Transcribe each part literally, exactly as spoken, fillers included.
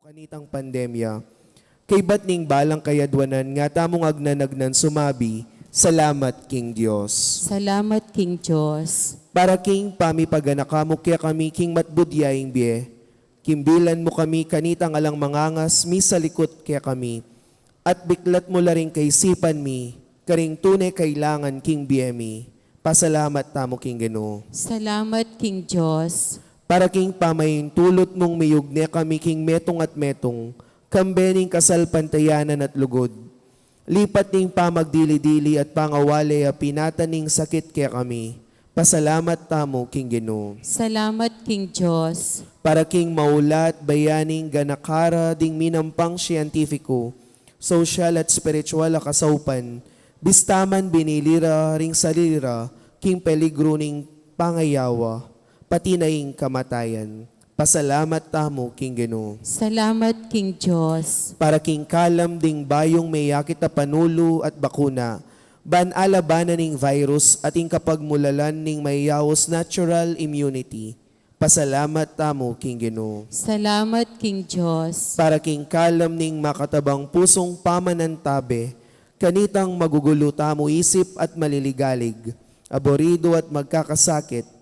Kanitang pandemya, kaybat ning balang kayadwanan, nga tamung agnan-agnan sumabi, "Salamat king Dios." Salamat king Dios. Para king pamipaganaka mu kekami king matbudyaing bie, kimbilan mu kami kanitang alang mangangas misalikut kekami, at biklat mu la ring kaisipan mi karing tune kailangan king bie mi. Pasalamat tamu king Ginu. Salamat king Dios. Para king pamaintulut mung miyugne kami king metung at metung, kambe ning kasalpantayanan at lugud. Lipat ning pamagdili-dili at pangawale a pinatan ning sakit kekami. Pasalamat tamu king Ginu. Salamat king Dios. Para king maula at bayaning ganaka ra ding minampang sientifiku, sosyal at espiritual a kasaupan, bista man binili ra ring sarili ra king peligru ning pangayawa, pati na ing kamatayan. Pasalamat tamu king Ginu. Salamat king Dios. Para king kalam ding bayung meyakit a panulu at bakuna, ban alabanan ing virus at ing kapagmulalan ning mayaus natural immunity. Pasalamat tamu king Ginu. Salamat king Dios. Para king kalam ning makatabang pusung pamanantabe kanitang magugulu tamu isip at maliligalig, aboridu at magkakasakit,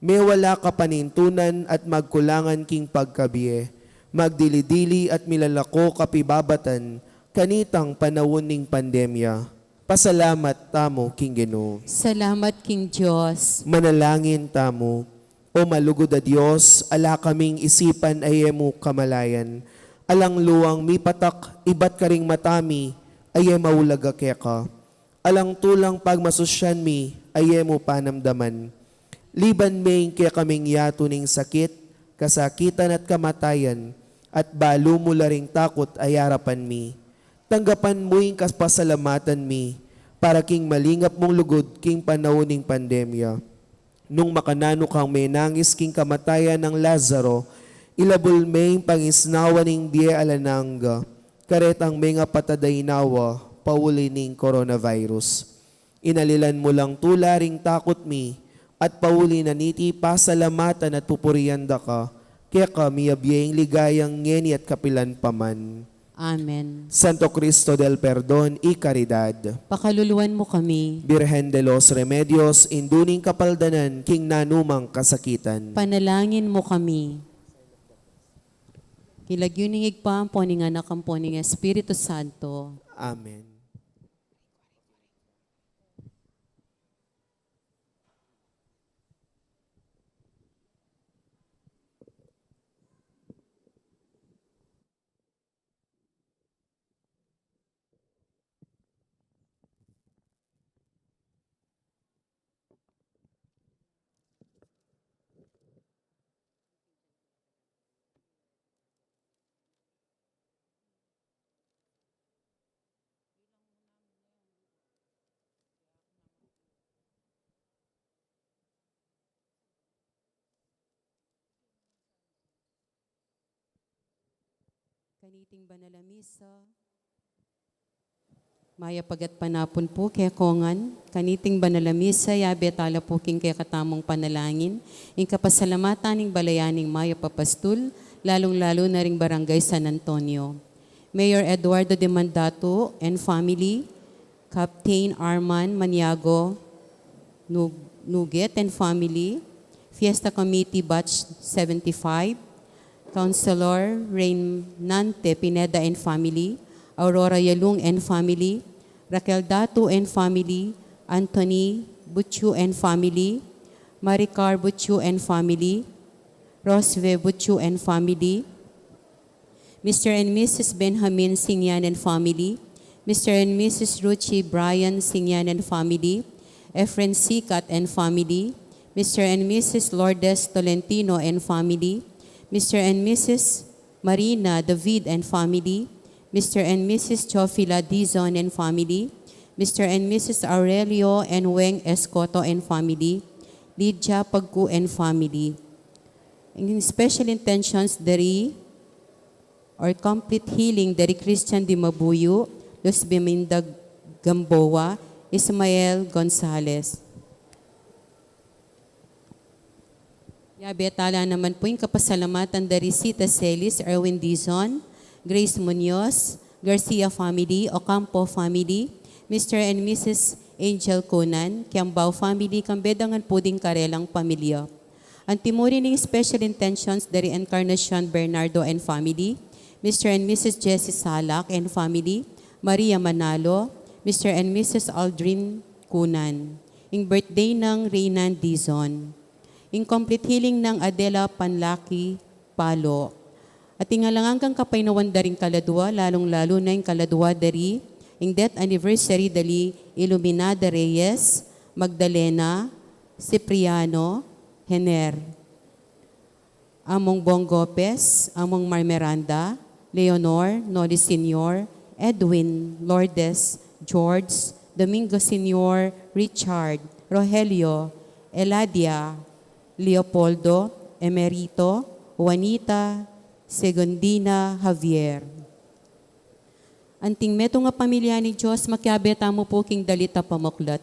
mewala kapanintunan at magkulangan king pagkabie, magdili-dili at milalako kapibabatan kanitang panaun ning pandemya. Pasalamat tamu king Ginu. Salamat king Dios. Manalangin tamu. O malugud a Dios, ala kaming isipan a e mu kamalayan. Alang luang mipatak ibat karing mata mi a e maulaga keka. Alang tulang pagmasusyan mi a e mu panamdaman. Liban me ing kekaming yatu ning sakit, kasakitan at kamatayan, at balu mu la ring takut a arapan mi. Tanggapan mu ing kapasalamatan mi para king malingap mung lugud king panaun ning pandemya. Nung makananu kang menangis king kamatayan nang Lazaro, ilabul me ing pangisnawa ning bie alang angga, karetang mengapatad a inawa pauli ning coronavirus. Inalilan mu lang tula ring takut mi, at pauli na niti pasalamatan at pupurian da ka, keka miyabie ing ligayang ngeni at kapilan pa man. Amen. Santo Cristo del Perdon y Caridad, pakaluluan mu kami. Birhen de los Remedios, indu ning kapaldanan king nanumang kasakitan, panalangin mu kami. King lagyu ning Ibpa, ampo ning Anak, ampo ning Espiritu Santo. Amen. Kaniting banal a misa, mayap a gatpanapun pu kekongan. Kaniting banal a misa, yabe tala pu king kekatamung panalangin ing kapasalamatan ning balayan ning mayap a pastul, lalung-lalu na ring Barangay San Antonio. Mayor Eduardo Demandatu and family, Captain Arman Maniago Nu-, Nuget and family, Fiesta Committee Batch seventy-five, Councilor Reynante Pineda and family, Aurora Yalung and family, Raquel Datu and family, Anthony Butchu and family, Maricar Butchu and family, Rosve Butchu and family, Mister and Missus Benjamin Singyan and family, Mister and Missus Ruchi Brian Singyan and family, Efren Sikat and family, Mister and Missus Lourdes Tolentino and family, Mister and Missus Marina David and family, Mister and Missus Chofila Dizon and family, Mister and Missus Aurelio and Weng Escoto and family, Lydia Pagku and family. In special intentions, dari or complete healing dari Christian Dimabuyu, Luz Beminda Gamboa, Ismael Gonzalez. Yabe tala naman pu ing kapasalamatan dari Sita Celis, Erwin Dizon, Grace Muñoz, Garcia family, Ocampo family, Mister and Missus Angel Cunan, Kiambao family, kambe dangan pu ding karelang pamilya. Anti mu rin ing special intentions dari Encarnacion Bernardo and family, Mister and Missus Jessie Salak and family, Maria Manalo, Mister and Missus Aldrin Cunan. Ing birthday nang Reynan Dizon. Ing complete healing nang Adela Panlaki Palo. At ing alang anggang kapaynawan da ring kaladwa, lalung-lalu na ing kaladwa da ri, ing death anniversary da li Iluminada Reyes, Magdalena, Cipriano, Hener, Among Bong Gopez, Among Mar Miranda, Leonor, Noli Senior, Edwin, Lourdes, George, Domingo Senior, Richard, Rogelio, Eladia, Leopoldo, Emerito, Juanita, Segundina, Javier. Anting metung a pamilya ning Dios, makiabe tamu pu king dalit a pamuklat.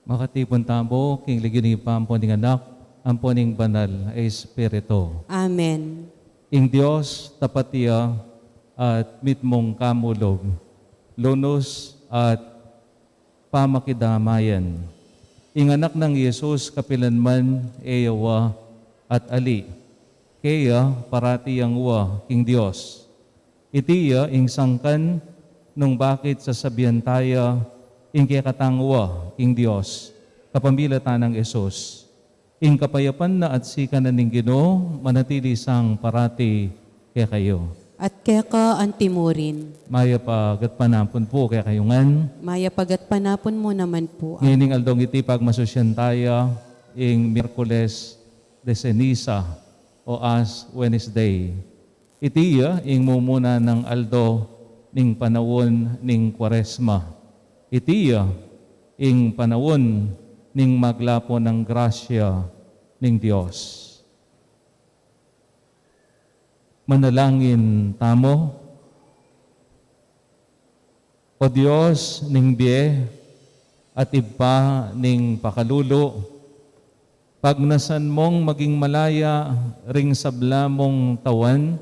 Makatipun tamu king lagyu ning Ibpa, ampo ning Anak, ampo ning Banal a Espiritu. Amen. Ing Dios tapat ya at mitmung kamulug, lunus at pamakidamayan. Ing Anak nang Jesus kapilanman e yawa at ali. Keya parati yang wa king Dios. Iti ya ing sangkan nung bakit sasabian taya ing kekatang wa king Dios kapamilatan nang Jesus. Ing kapayapan na at sikanan ning Ginu manatili sang parati kekayu. At keka anti mu rin. Mayap a gatpanapun pu kekayu ngan. Mayap a gatpanapun mu naman pu. Ngening aldong iti pagmasusyan taya ing Miyerkules de Ceniza o Ash Wednesday. Iti ya ing mumuna nang aldo ning panaun ning Kuaresma. Iti ya ing panaun ning maglapo nang grasya ning Dios. Manalangin tamu. O Dios ning bie at Ibpa ning pakalulu, pagnasan mung maging malaya ring sabla mung tawan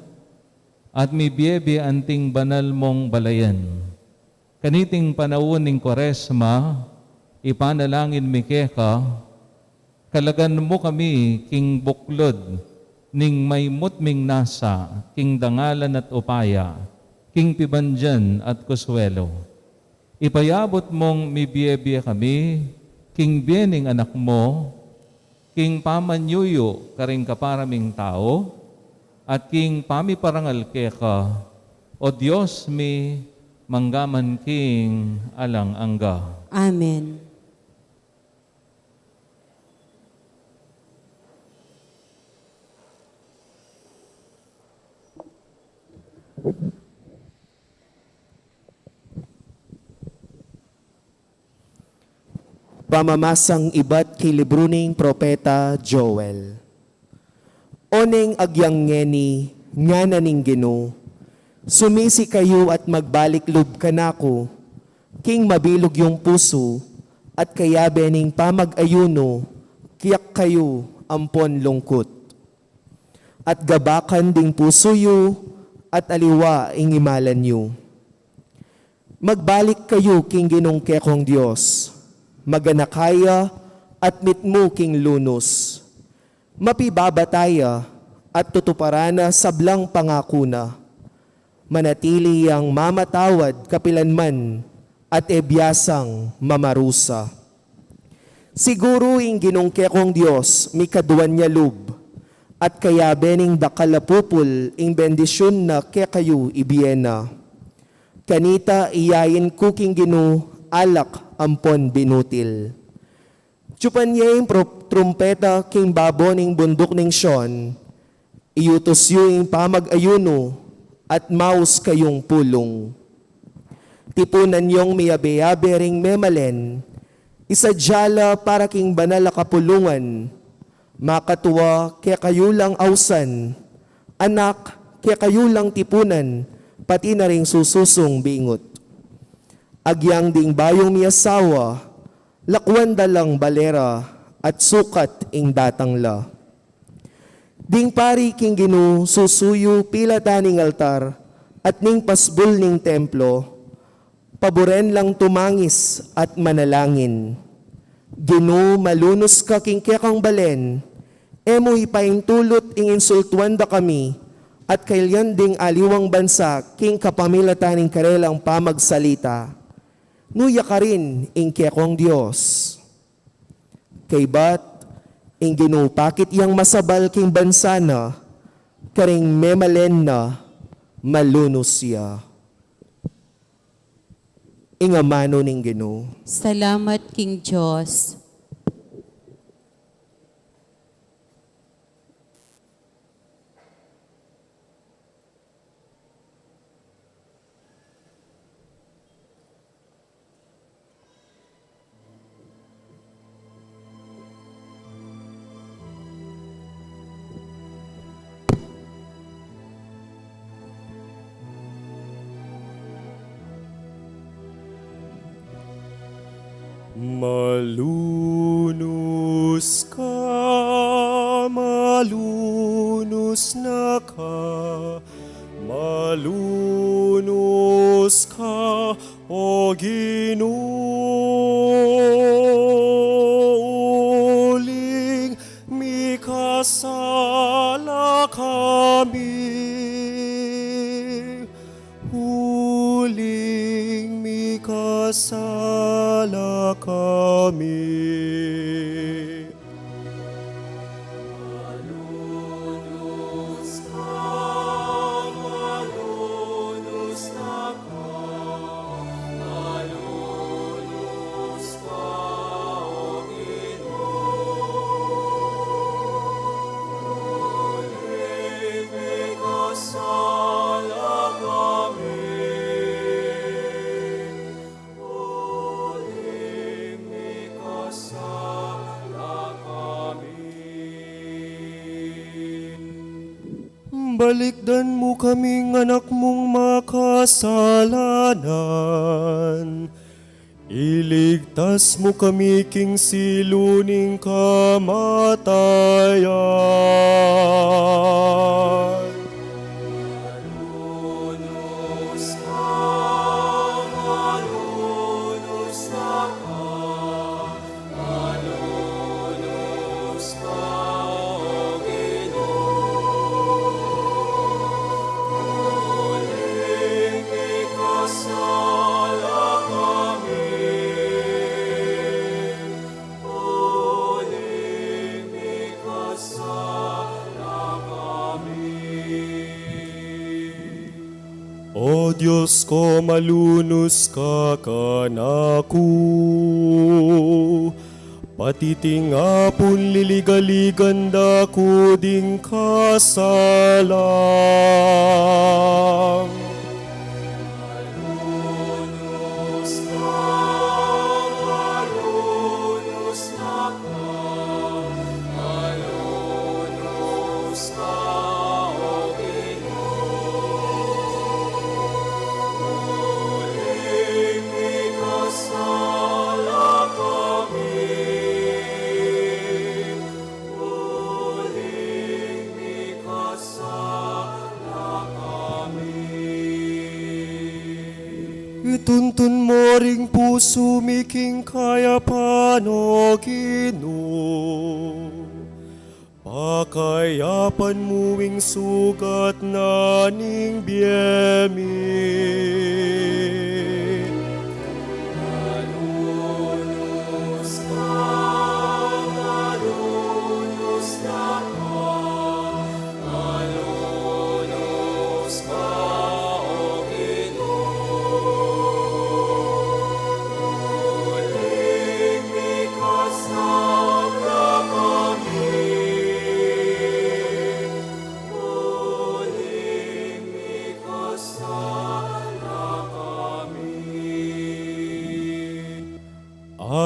at mibie-bie anting banal mung balayan. Kaniting panaun ning Kuaresma, ipanalangin mi keka, kalagan mu kami king buklud ning maymut ming nasa king dangalan at upaya, king pibandian at kuswelo. Ipayabut mung mibie-bie kami king bie ning Anak mu, king pamanyuyu karing kapara ming tau, at king pamiparangal keka, O Dios mi, mangga man king alang angga. Amen. Pamamasang ibat king libru ning propeta Joel. O neng agyang ngeni, ngana ning Ginu, sumisi kayu at magbalik lub kanaku, king mabilug yung pusu, at kayabe ning pamag-ayunu, kiyak kayu ampon lungkut. At gabakan ding pusu yu, at aliwa ing imalan yu. Magbalik kayu king Ginung kekong Dios, maganaka ya at mitmu king lunus. Mapibabata ya at tutuparan na sablang pangaku na. Manatili yang mamatawad kapilanman at e biasang mamarusa. Siguru ing Ginung kekong Dios mikaduan ya lub, at kayabe ning dakal a pupul ing bendisyun na kekayu ibie na. Kanita iyain ku king Ginu alak ampon binutil. Tsupan ye ing pro-, trumpeta king babo ning bunduk ning Sion, iyutus yu ing pamag-ayunu at maus kayung pulung. Tipunan yung miyabe-yabe ring memalen, isadya la para king banal a kapulungan, makatua kekayu lang ausan, anak kekayu lang tipunan, pati na ring sususung bingut. Agyang ding bayung miyasawa, lakuan da lang balera at sukat ing datang la. Ding pari king Ginu susuyu pilatan ning altar at ning pasbul ning templo, paburen lang tumangis at manalangin. Ginu, malunus ka king kekang balen, e mu ipaintulut ing insultuan da kami, at kailian ding aliwang bansa king kapamilatan ning karelang pamagsalita. Nu ya karin ing kekong Dios. Kaybat, ing Ginu pakit yang masabal king bansa na, karing memalen na, malunus ya. Ing amanu ning Ginu. Salamat king Dios. Malunus ka, malunus na ka, malunus ka, O Ginu, uling mikasala kami. Uling mikasala kami. Balikdan mu kaming anak mung makasalanan. Iligtas mu kami king silu ning kamatayan. O Dios ku, malunus ka kanaku. Patiting apun liligaligan da ku ding kasalang. Ituntun mu ring pusu mi king kayapan, O Ginu. Pakayapan mu ing sugat na ning bie mi.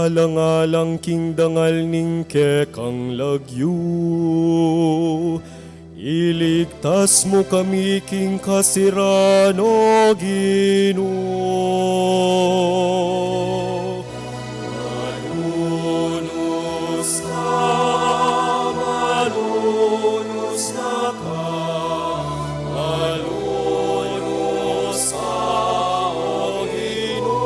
Alang-alang king dangal ning kekang lagyu, iligtas mu kami king kasiran, O Ginu. Malunus ka, malunus na ka, malunus ka, O Ginu.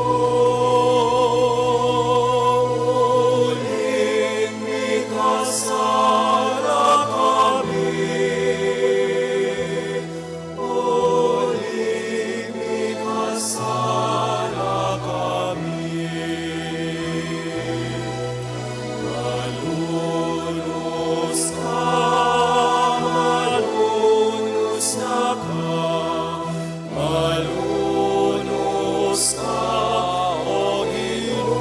Uling mikasala kami. Uling mikasala kami. Malunus ka, malunus na ka, malunus ka, O Ginu.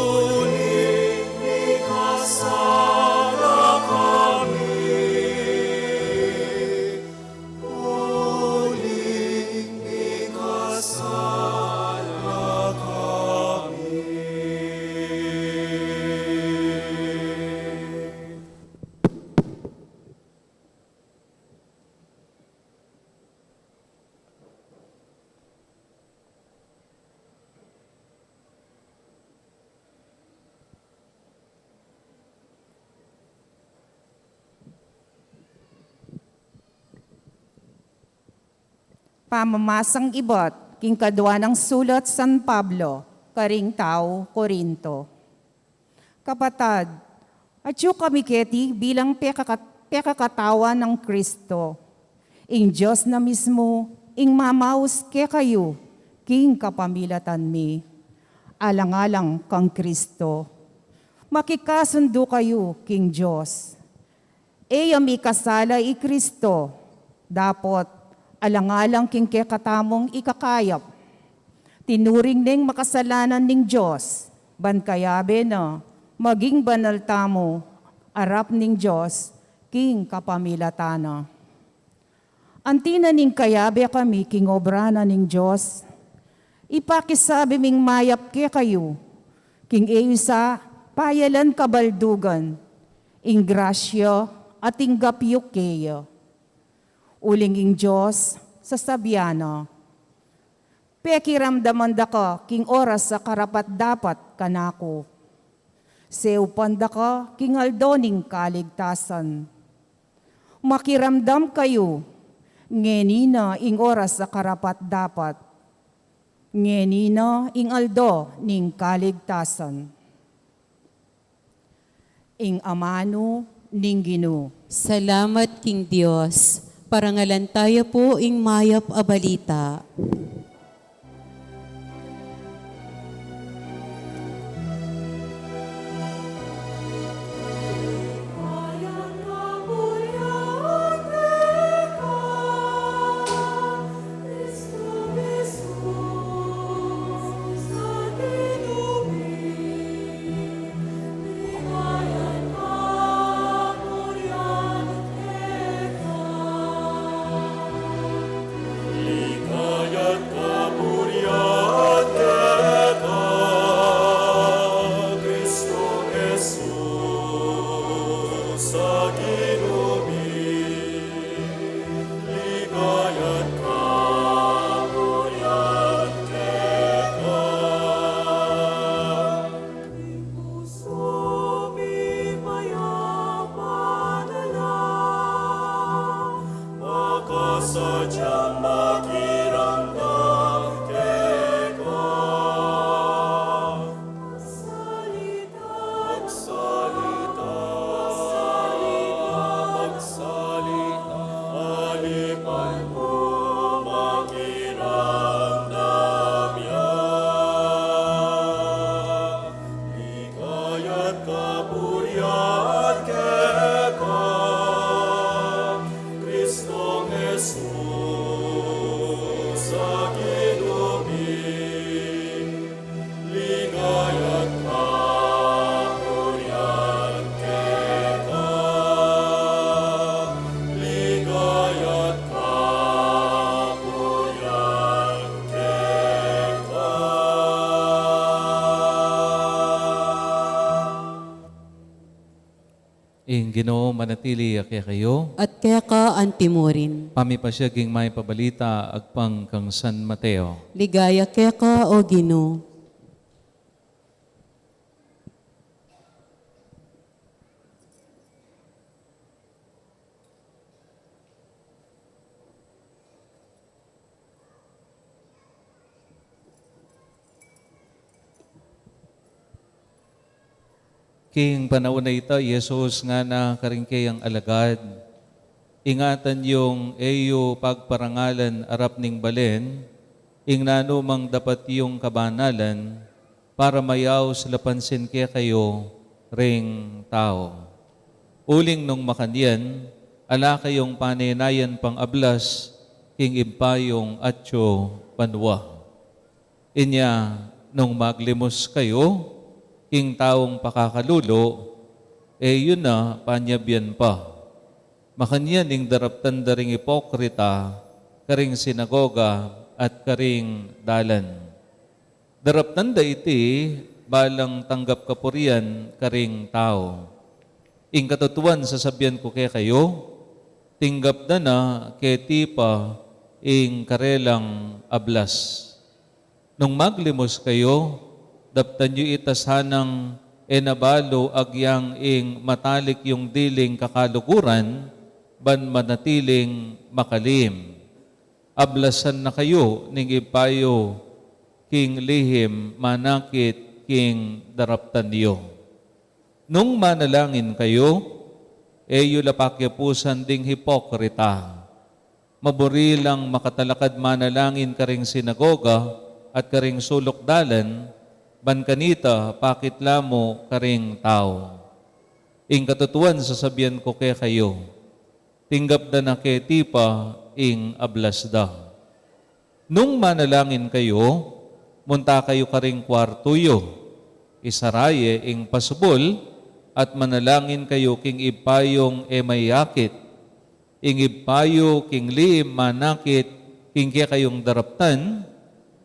Uling mikasala kami. Uling mikasala kami. Pamamasang ibat king kadua nang sulat San Pablo karing tau Corinto. Kapatad, atyu kami keti bilang pekaka-, pekakatawan nang Kristo. Ing Dios na mismu ing mamaus kekayu king kapamilatan mi. Alang-alang kang Kristo, makikasundu kayu king Dios. E ya mikasala i Kristo, dapot alang-alang king kekatamung ikakayap, tinuring neng makasalanan ning Dios, ban kayabe na maging banal tamu arap ning Dios king kapamilatan na. Anti na ning kayabe kami king obra na ning Dios, ipakisabi ming mayap kekayu, king e yu sa payalan kabaldugan ing grasya a tinggap yu keya. Uling ing Dios, sasabian na, pekiramdaman da ka king oras a karapat-dapat kanaku. Seupan da ka king aldo ning kaligtasan. Makiramdam kayu, ngeni na ing oras a karapat-dapat. Ngeni na ing aldo ning kaligtasan. Ing amanu ning Ginu. Salamat king Dios. Parangalan taya pu ing mayap a balita. Makasadyang makiramdam keka. Magsalita, magsalita, magsalita, alipan ku makiramdam ya. Ligaya at kapurian keka, Kristong Jesus a Ginu mi. Ligaya at kapurian keka. Ligaya at kapurian keka. Ing Ginu manatili ya kekayu. At keka antimurin. Pamipasyag ing mayap a balita agpang kang San Mateo. Ligaya keka, O Ginu. King panaun a ita, i Jesus ngana karing keyang alagad, ingatan yung e yu pagparangalan arap ning balen ing nanumang dapat yung kabanalan, para mayaus la pansin kekayu ring tau. Uling nung makanyan, ala kayung panenayan pang ablas king Ibpa yung atyu banua. Inya nung maglimus kayu king taung pakakalulu, e yu na panyabyan pa. Makanyan ing daraptan da ring ipokrita karing sinagoga at karing dalan. Daraptan da iti balang tanggap kapurian karing tau. Ing katutuan sasabian ku kekayu, tinggap da na keti pa ing karelang ablas. Nung maglimus kayu, daptan yu ita sanang e na balu agyang ing matalik yung diling kakaluguran, ban manatiling makalim. Ablasan na kayu ning Ibpa yu king lihim manakit king daraptan yu. Nung manalangin kayu, e yu la pakiapusan ding hipokrita. Maburi lang makatalakad manalangin karing sinagoga at karing suluk dalan, ban kanita pakit la mu karing tau. Ing katutuan sasabian ku kekayu, tinggap da na keti pa ing ablas da. Nung manalangin kayu, munta kayu karing kuartu yu, isara ye ing pasbul, at manalangin kayu king Ibpa yung e mayakit. Ing Ibpa yu king lihim manakit king kekayung daraptan,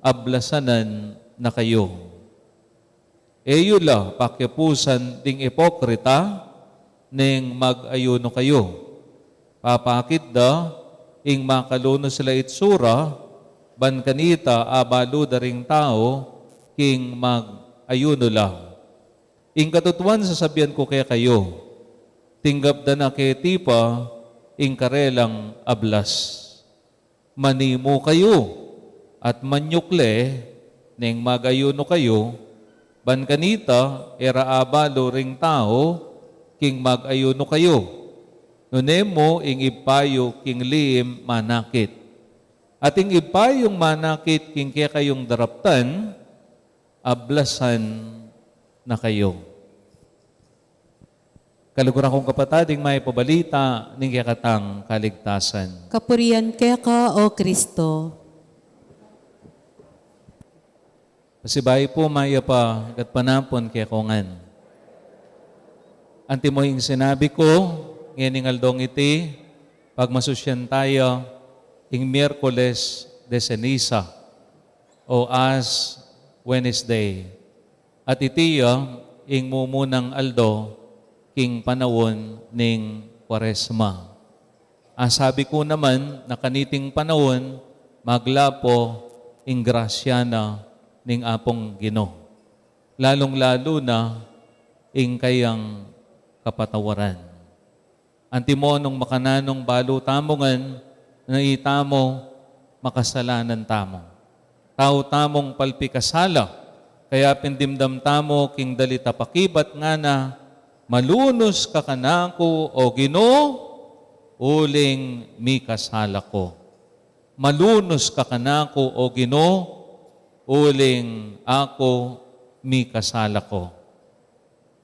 ablasanan na kayu. E yu la pakiapusan ding ipokrita, neng mag-ayuno kayu. Papakit da ing makalunus la itsura, ban kanita abalu da ring tau king mag-ayuno la. Ing katutuan sasabian ku kekayu, tinggap da na keti pa ing karelang ablas. Manimu kayu at manyukle neng mag-ayuno kayu, ban kanita e ra abalu ring tau king mag-ayuno kayu. Nune mu ing Ibpa yu king lihim manakit. At ing Ibpa yung manakit king kekayung daraptan, ablasan na kayu. Kaluguran kung kapatad, ing mapabalita ning kekatang kaligtasan. Kapurian keka, O Kristo. Pasibayu pu, mayap a gatpanapun kekongan. Antimo ing sinabi ku, ngening aldong iti, pagmasusyan taya ing Miyerkules de Seniza o Ash Wednesday. At iti ya ing mumunang aldo king panaun ning Kuaresma. Asabi ku naman na kaniting panaun, maglapo ing grasya na ning Apung Ginu, lalung-lalu na ing kayang kapatawaran. Antimo nung makananung balu tamu ngan, na itamu makasalanan tamu. Tau tamung palpikasala, kaya pin dimdam tamu king dalit a pakibat ngana, malunus ka kanaku, O Ginu, uling mikasala ku. Malunus ka kanaku, O Ginu, uling aku mikasala ku.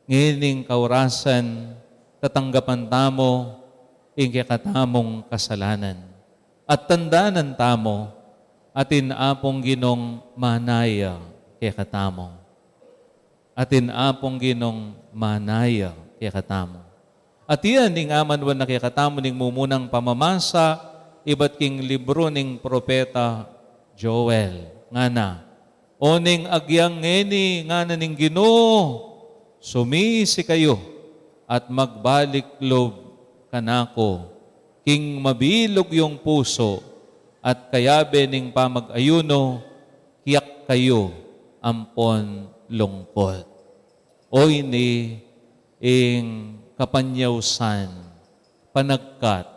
Ngening kaurasan, tatanggapan tamu ing kekatamung kasalanan. At tandanan tamu, atin Apung Ginung manaya kekatamu. Atin Apung Ginung manaya kekatamu. At iyan ing amanuan na kekatamu ning mumunang pamamasa ibat king libru ning propeta Joel. Ngana, Oning agyang ngeni, ngana ning Ginu, sumisi kayu at magbalik lub kanaku, king mabilug yung pusu at kayabe ning pamag-ayuno, kiyak kayu ampon lungkut. O ini ing kapanyausan, panagkat,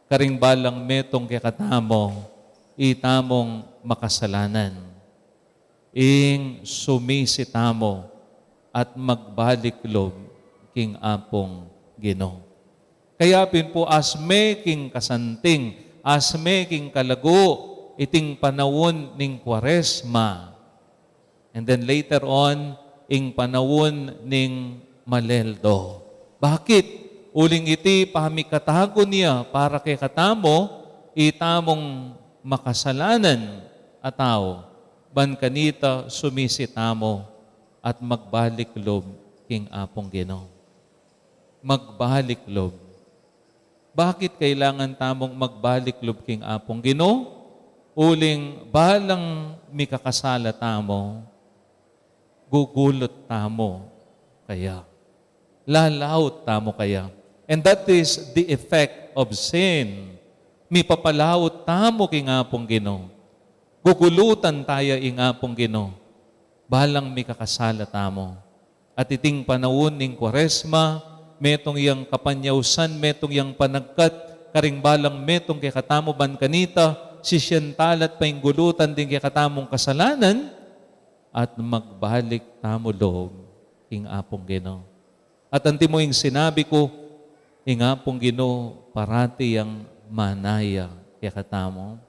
karing balang metung kekatamu, itamung makasalanan. Ing sumisi tamu at magbalik lub king Apung Ginu. Kaya pin pu, asme king kasanting, asme king kalagu, iting panaun ning Kuaresma. And then later on, ing panaun ning Maleldo. Bakit? Uling iti pamikatagun ya para kekatamu, itamung makasalanan a tau, ban kanita sumisi tamu at magbalik lub king Apung Ginu. Magbalik lub. Bakit kailangan tamung magbalik lub king Apung Ginu? Uling balang mikakasala tamu, gugulut tamu kaya. Lalaut tamu kaya. And that is the effect of sin. Mipapalaut tamu king Apung Ginu. Gugulutan taya ing Apung Ginu. Balang mikakasala tamu. At iting panaun ning Kuaresma, metung yang kapanyausan, metung yang panagkat, karing balang metung kekatamu ban kanita, sisian tala at painggulutan ding kekatamung kasalanan, at magbalik tamu lub king Apung Ginu. At anti mu ing sinabi ku, ing Apung Ginu parati yang manaya kekatamu.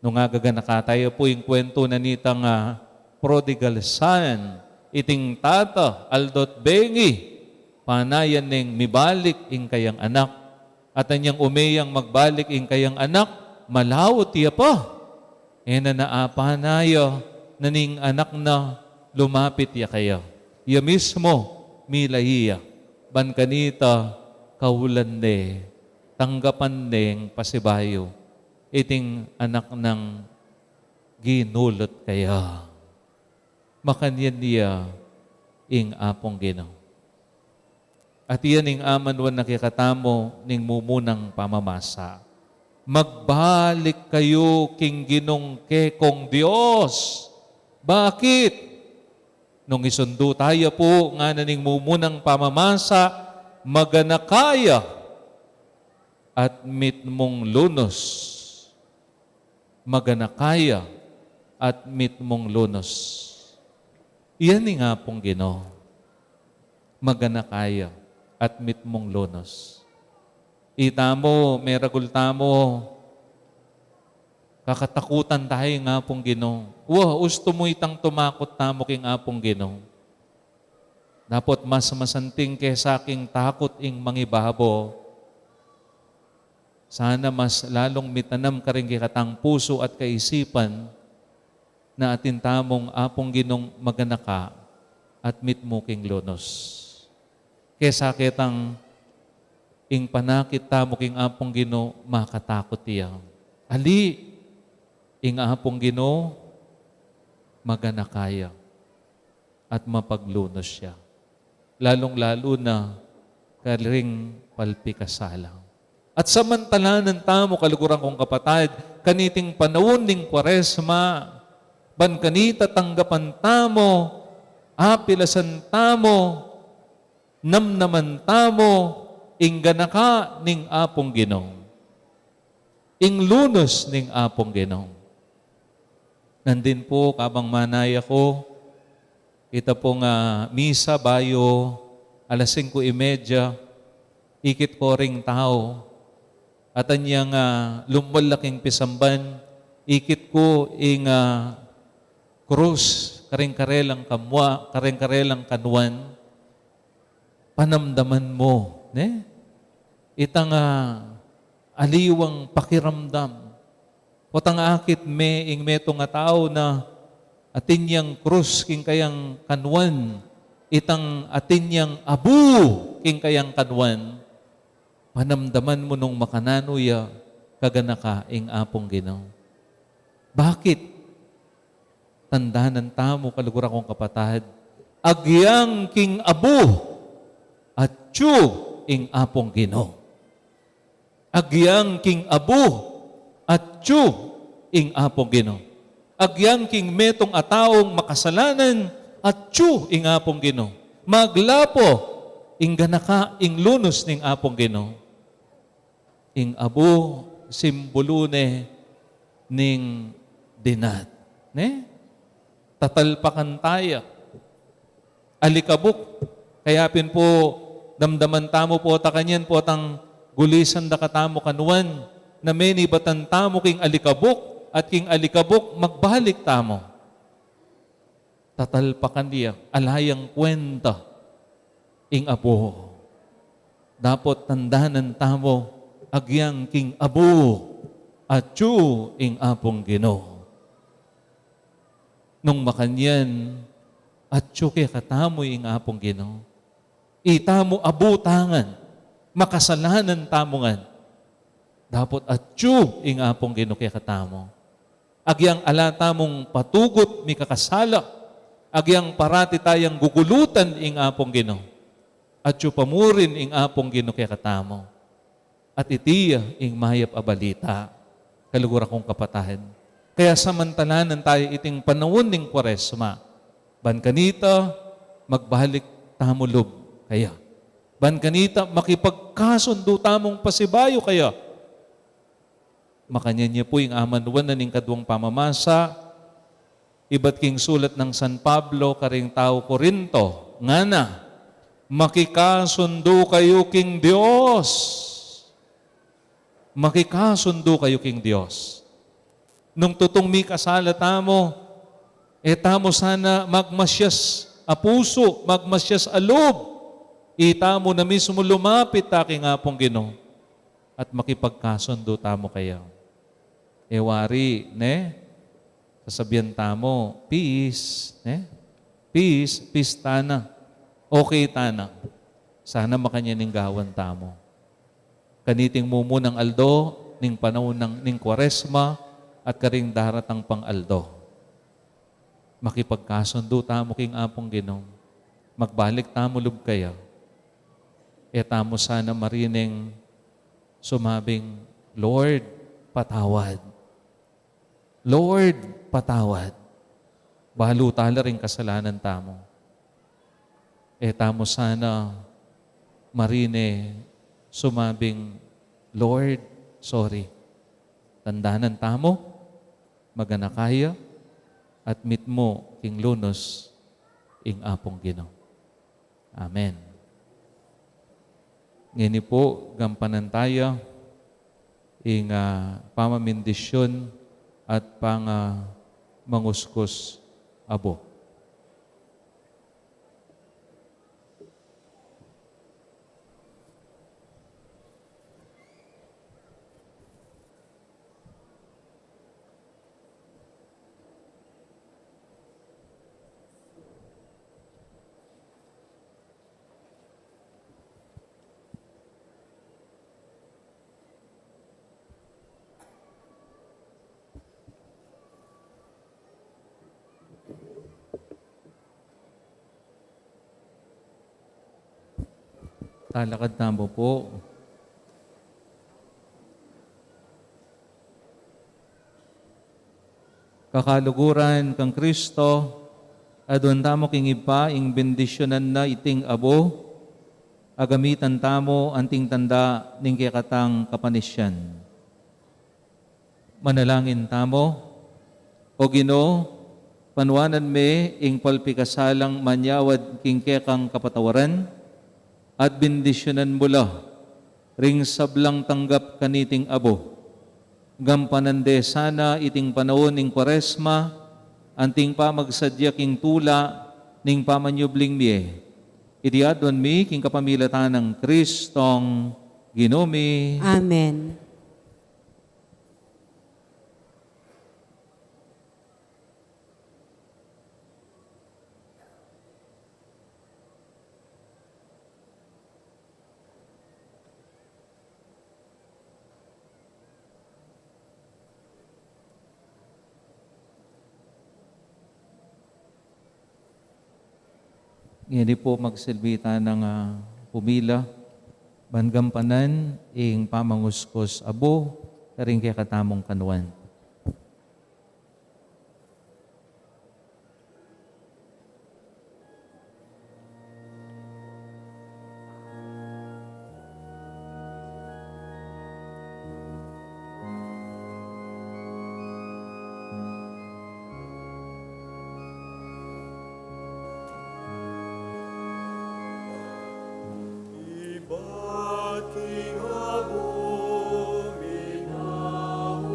Nung agaganaka taya pu ing kuwentu na nitang, ah, prodigal son, iting tata, aldo't bengi, panayan neng mibalik ing kayang anak. At anyang ume yang magbalik ing kayang anak, malaut ya pa. E na, naapa na ya, na ning anak na lumapit ya kaya. Ya mismu, milai ya. Ban kanita, kaulan ne, tanggapan neng pasibayu iting anak nang ginulut kaya. Makanyan ya ing Apung Ginu. At iyan ing amanuan na kekatamu ning mumunang pamamasa. Magbalik kayu king Ginung kekong Dios. Bakit? Nung isundu taya pu, ngana ning mumunang pamamasa, maganaka ya at mitmung lunus. Maganaka ya at mitmung lunus. Iyan ing Apung Ginu. Maganaka ya at mitmung lunus. Itamu, meragul tamu, kakatakutan taya ing Apung Ginu. Wa, ustu mu itang tumakut tamu king Apung Ginu. Dapot mas masanting kesa king takut ing mangibabo. Sana mas lalung mitanam karing kekatang pusu at kaisipan na atin tamung Apung Ginung maganaka at mitmu king lunus. Kesa ketang ing panakit tamu king Apung Ginu makatakut ya. Ali, ing Apung Ginu maganaka ya at mapaglunus ya. Lalung-lalu na karing palpikasala. At samantalanan tamu, kaluguran kung kapatad, kaniting panaun ning Kwaresma, ban kanita tanggapan tamu, apilasan tamu, namnaman tamu, ing ganaka ning Apung Ginu. Ing lunus ning Apung Ginu. Nandin pu, kabang manaya ku, ita pung, ah, misa bayu alas singko y media, ikit ku ring tau. At anyang, ah, lumwal la king pisamban, ikit ku ing, ah, krus, karing karelang kamwa, karing karelang kanwan. Panamdaman mu, ne? Itang, ah, aliwang pakiramdam. Potang akit me ing metung a tau na atin yang krus king kayang kanwan, itang atin yang abu king kayang kanwan, panamdaman mu nung makananu ya kaganaka ing Apung Ginu. Bakit? Tandanan tamu, kaluguran kung kapatad, agyang king abu, atyu ing Apung Ginu. Agyang king abu, atyu ing Apung Ginu. Agyang king metung a taung makasalanan, atyu ing Apung Ginu. Maglapo ing ganaka, ing lunus ning Apung Ginu. Ing abu, simbulu ne ning dinat. Ne? Tatalpakan taya. Alikabuk. Kaya pin pu, damdaman tamu pu, ta kanyan pu, tang gulisan da katamu kanwan, na menibatan tamu king alikabuk, at king alikabuk, magbalik tamu. Tatalpakan ya, ala yang kwenta ing abu. Dapot tandanan tamu, agyang king abu, atyu ing Apung Ginu. Nung makanyan, atyu kekatamu ing Apung Ginu. Itamu abu tangan, makasalanan tamu ngan. Dapot atyu ing Apung Ginu kekatamu. Agyang ala tamung patugut mikakasala, agyang parati tayang gugulutan ing Apung Ginu. Atyu pa mu rin ing Apung Ginu kekatamu. At iti ya ing mayap a balita, kaluguran kung kapatad. Kaya samantalanan taya iting panaun ning Kwaresma, ban kanita magbalik tamu lub kaya. Ban kanita makipagkasundu tamung pasibayu kaya. Makanyan ya pu ing amanuan na ning kaduang pamamasa, ibat king sulat nang San Pablo karing tau Corinto, ngana, "Makikasundu kayu king Dios." Makikasundu kayu king Dios. Nung tutung mikasala tamu, e tamu sana magmasyas a pusu, magmasyas a lub. Itamu na mismu lumapit ta king Apung Ginu at makipagkasundu tamu kaya. E wari, ne? Sasabian tamu, "Peace," ne? "Peace, peace tana. Okay tana." Sana makanyan ing gawan tamu. Kaniting mumunang aldo ning panaun ning Kuaresma at karing daratang pang aldo, makipagkasundu tamu king Apung Ginu. Magbalik tamu lub kaya. E tamu sana marining sumabing, "Lord, patawad. Lord, patawad." Balu tala ring kasalanan tamu. E tamu sana marine sumabing, "Lord, sorry." Tandanan tamu, maganaka ya, at mitmu king lunus ing Apung Ginu. Amen. Ngeni pu, gampanan taya ing, ah, pamamindisyun at pang, ah, manguskus abu. Talakad tamu pu. Kakaluguran kang Kristo, aduan tamu king Ibpa ing bendisyunan na iting abu, a gamitan tamu anting tanda ning kekatang kapanisyan. Manalangin tamu. O Ginu, panuanan me ing palpikasalang manyawad king kekang kapatawaran, at bendisyunan mu la ring sablang tanggap kaniting abu. Gampanan de sana iting panaun ning Kuaresma, anting pamagsadya king tula ning pamanyubling mie. Iti aduan mi king kapamilatan nang Kristong Ginu mi. Amen. Ngeni pu magsilbi tanang, ah, pumila, ban gampanan ing pamanguskus abu karing kekatamung kanuan. Ibat king abu minaus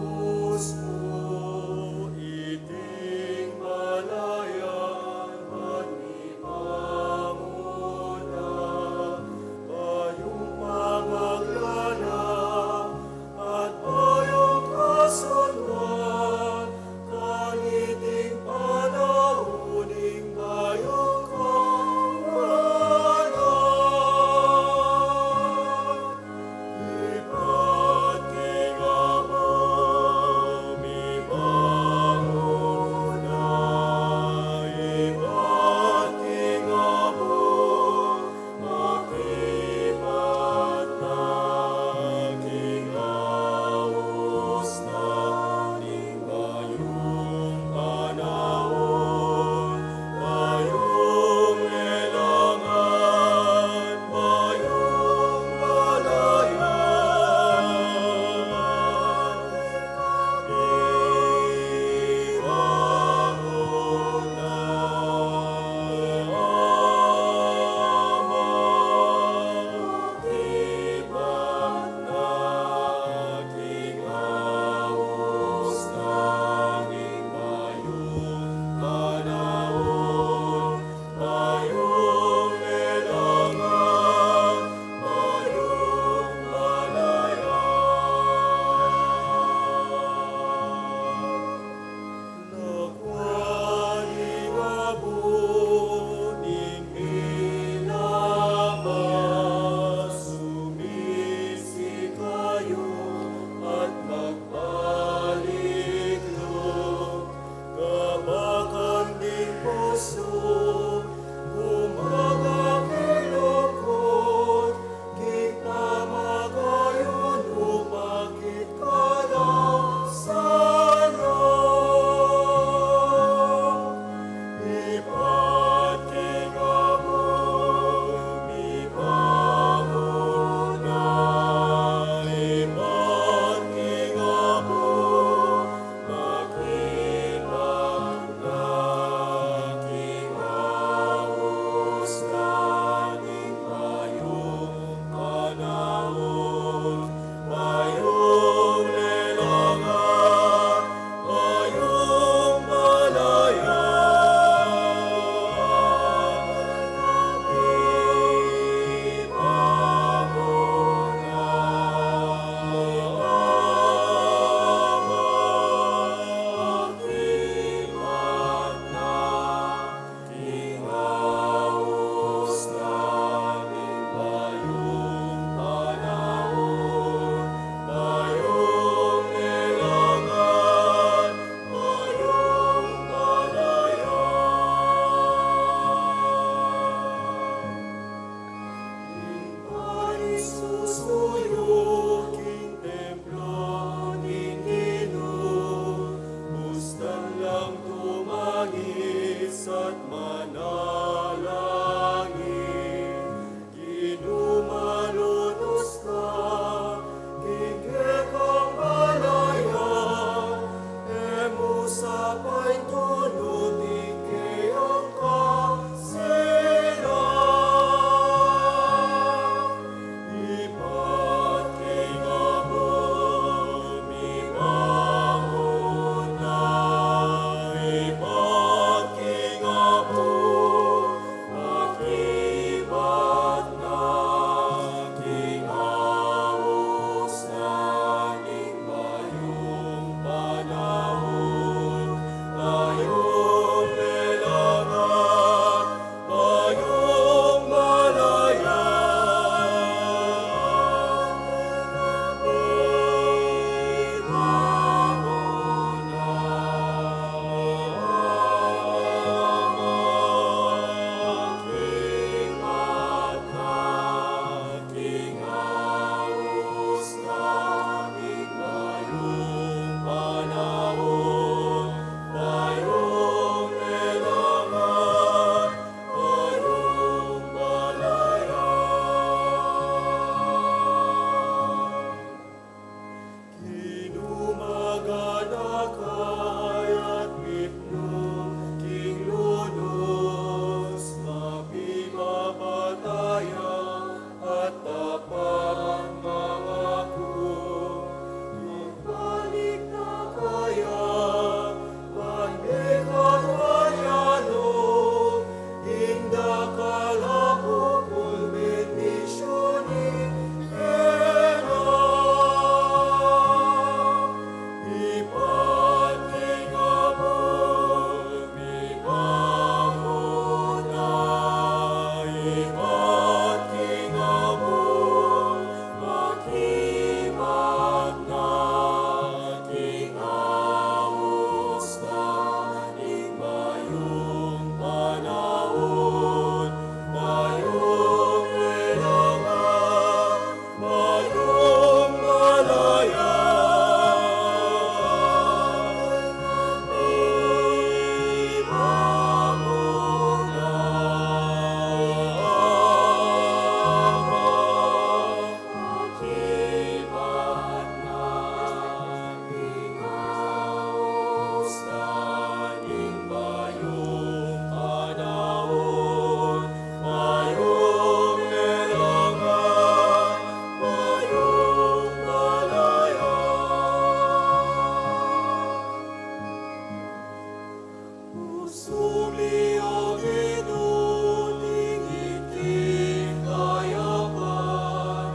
Sumiyogit uting iti kayapan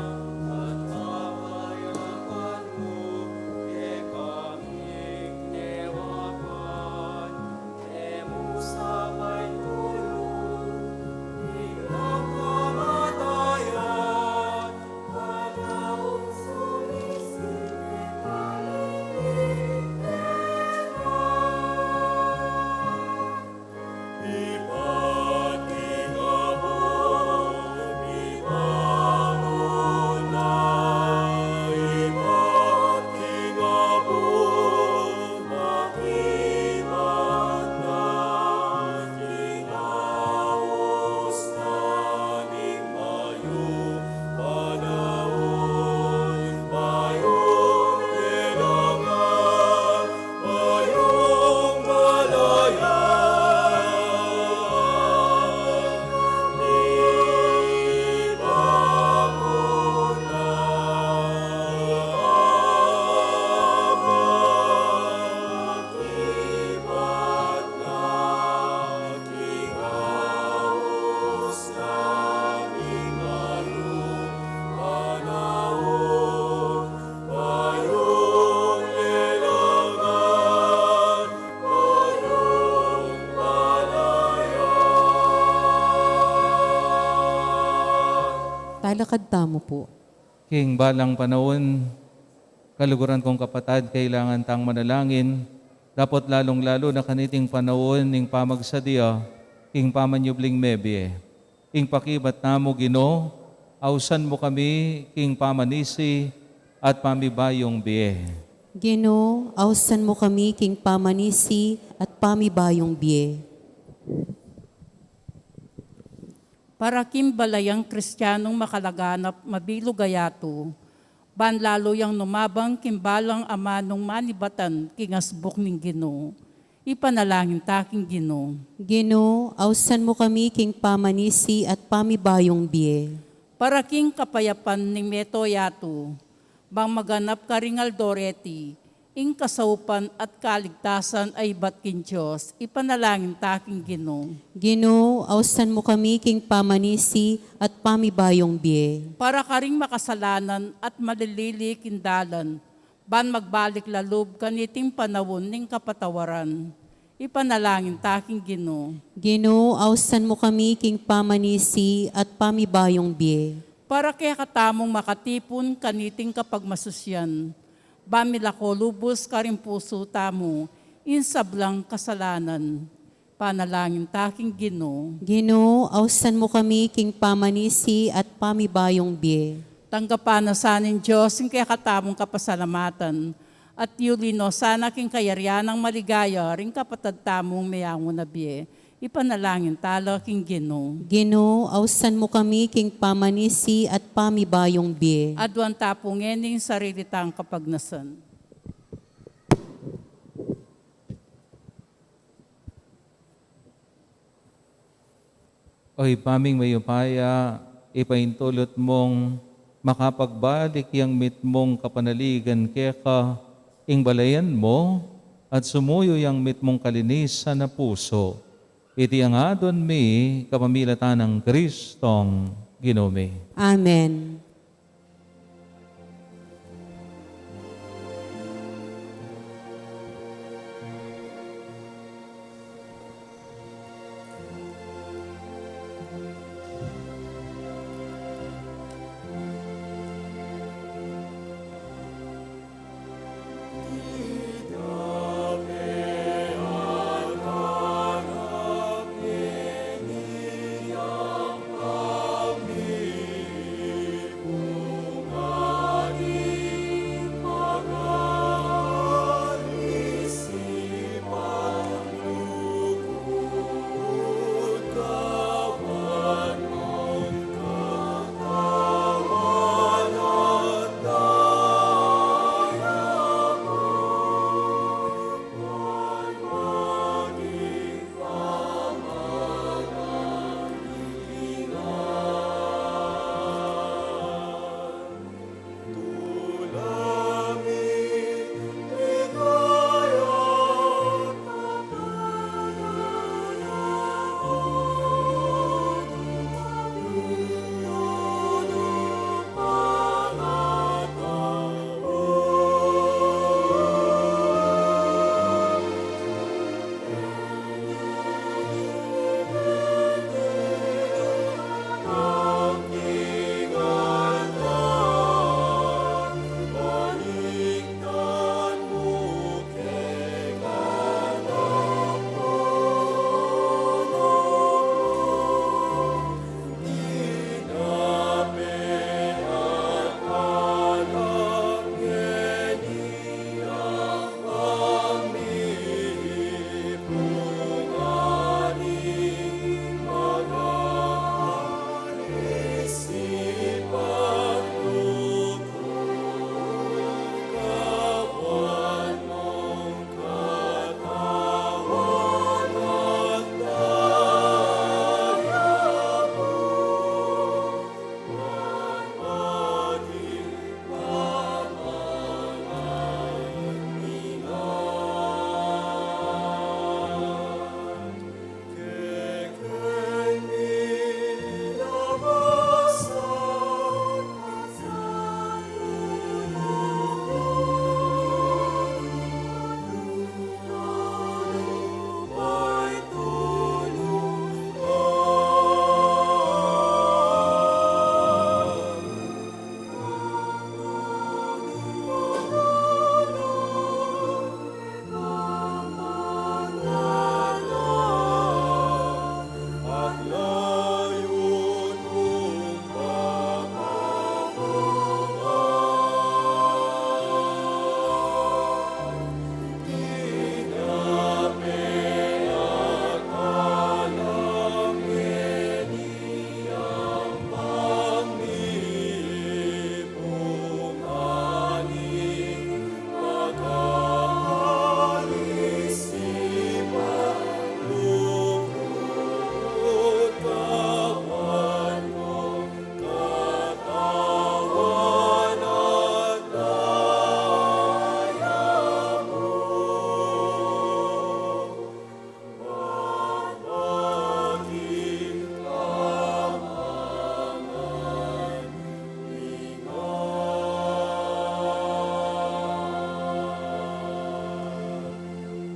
at kakayapan mu, e kaming newapan, e mu sa paitulun ing kamatayan, panaun sumisit ing kaligtasan. Talakad tamu pu. King balang panaun, kaluguran kung kapatad, kailangan tang manalangin, dapot lalung-lalu na kaniting panaun ning pamagsadia king pamanyubling mebie. Ing pakibat tamu, Ginu, ausan mu kami king pamanisi at pamibayung bie. Ginu, ausan mu kami king pamanisi at pamibayung bie. Para king balayang Kristianung makalaganap mabilug a yatu, ban lalu yang numabang king balang amanung manibatan king asbuk ning Ginu. Ipanalangin ta king Ginu. Ginu, ausan mu kami king pamanisi at pamibayung bie. Para king kapayapan ning meto yatu, bang maganap karing aldo reti ing kasaupan at kaligtasan a ibat king Dios, ipanalangin ta king Ginu. Ginu, ausan mu kami king pamanisi at pamibayung bie. Para karing makasalanan at malilili king dalan, ban magbalik lalub kaniting panaun ning kapatawaran, ipanalangin ta king Ginu. Ginu, ausan mu kami king pamanisi at pamibayung bie. Para kekatamung makatipun kaniting kapagmasusian, ban milako lubus karing pusu tamu ing sablang kasalanan, ipanalangin ta king Ginu. Ginu, ausan mu kami king pamanisi at pamibayung bie. Tanggapan na sa ning Dios ing kekatamung kapasalamatan, at yuli no sana king kayarian nang maligaya ring kapatad tamung meangu na bie. Ipanalangin ta la king Ginu. Ginu, ausan mu kami king pamanisi at pamibayung bie. Aduan ta pu ngeni ing sarili tang kapagnasan. O Ibpa ming mayupaya, ipaintulut mung makapagbalik yang mitmung kapanaligan keka ing balayan mu, at sumuyu yang mitmung kalinisan a pusu. Iti ing aduan mi kapamilatan nang Kristong Ginu mi. Amen.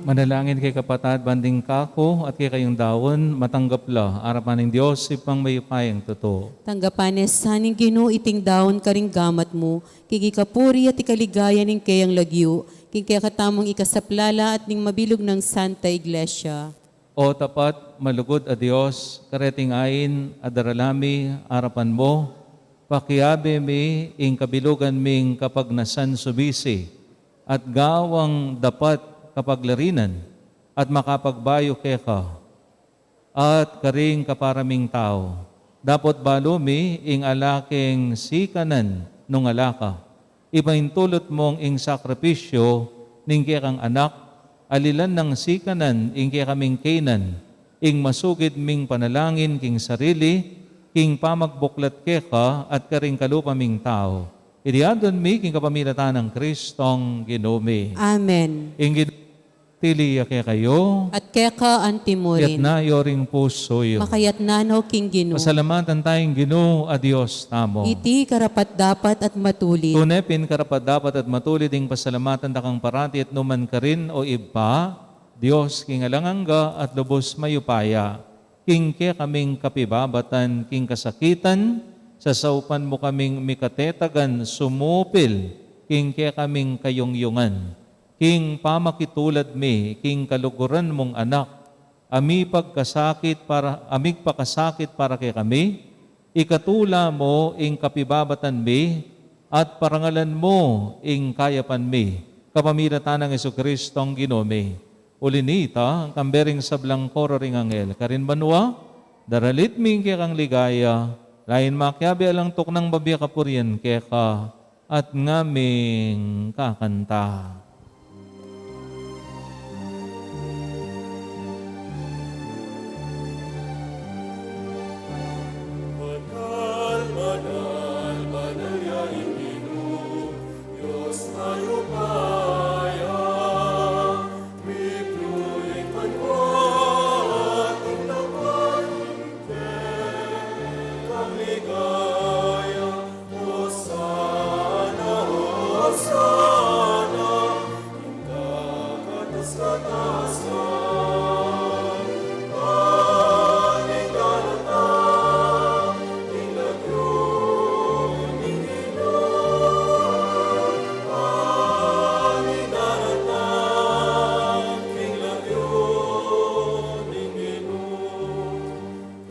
Manalangin keka, kapatad, ban ding kaku at kekayung daun matanggap la arapan ning Dios Ibpang mayupayang tutu. Tanggapan ne sa ning Ginu iting daun karing gamat mu, king ikapuri at ikaligaya ning keyang lagyu, king kekatamung ikasaplala at ning mabilug nang Santa Iglesia. O tapat, malugud a Dios, kareting ain a darala mi arapan mu, pakiabe mi ing kabilugan ming kapagnasan subisi, at gawang dapat kapaglarinan, at makapagbayu keka at karing kapara ming tau. Dapot balu mi ing ala keng sikanan nung ala ka, ipaintulut mung ing sakripisyu ning kekang Anak, alilan nang sikanan ing kekaming kaynan, ing masugid ming panalangin king sarili, king pamagbuklat keka at karing kalupa ming tau. Iti adwan mi king kapamilatan nang Kristong Ginu mi. Amen. Ing Ginu manatili ya kekayu. At keka antimurin. Itas yu ring pusu yu. Makaitas no king Ginu. Pasalamatan taya ing Ginu a Dios tamu. Iti karapat-dapat at matulid. Tune pin karapat-dapat at matulid ing pasalamatan da kang parati at nukarin man, O Ibpa, Dios king alang angga at lubus mayupaya. King kekaming kapibabatan king kasakitan, sasaupan mu kaming mikatetagan sumupil king kekaming kayungyungan. King pamakitulad mi king kaluguran mung Anak, a mipagkasakit para, a migpakasakit para kekami, ikatula mu ing kapibabatan mi, at parangalan mu ing kayapan mi, kapamilatan nang Jesucristong Ginu mi. Uli nita, kambe ring sablang koro ring anghel karin banua, daralit mi ing kekang ligaya, lain makiabe alang tuknang babie kapurian keka, at ngaming kakanta. Banal, banal, banal ya ing Ginu, Dios mayupaya, mipnu ya ing banua at ing dapat ning kekang ligaya. Hosana, Hosana, ing kakatas-katasan. Ban ing daratang king lagyu ning Ginu, ban ing daratang king lagyu ning Ginu.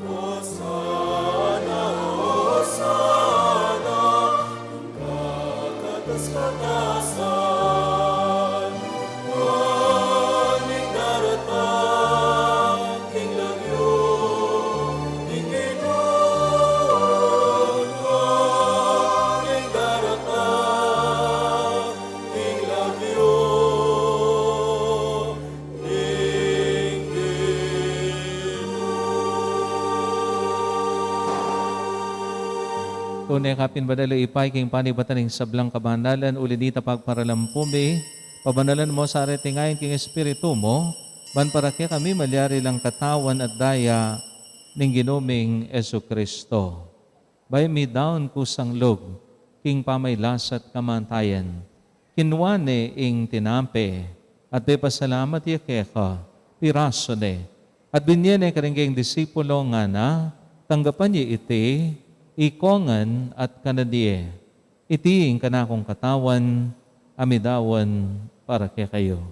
Hosana, Hosana, ing kakatas-katasan, ban ing daratang king lagyu ning Ginu, ban ing daratang king lagyu. Tune ka pin banal, O Ibpa, king panibatan ning sablang kabanalan, uli nita pagparalampu mi, pabanalan mu sa reting ain king Espiritu mu, ban para kekami malyari lang katawan at daya ning Ginu ming Jesucristo. Bayu mi daun kusang lub king pamailas at kamatayan, kinua ne ing tinape, at pepasalamat ya keka, pirasu ne, at binie ne karing kayang disipulo, ngana, tanggapan ye iti, ikongan at kanan ye. Iti ing kanakung katawan, a midaun para kekayu.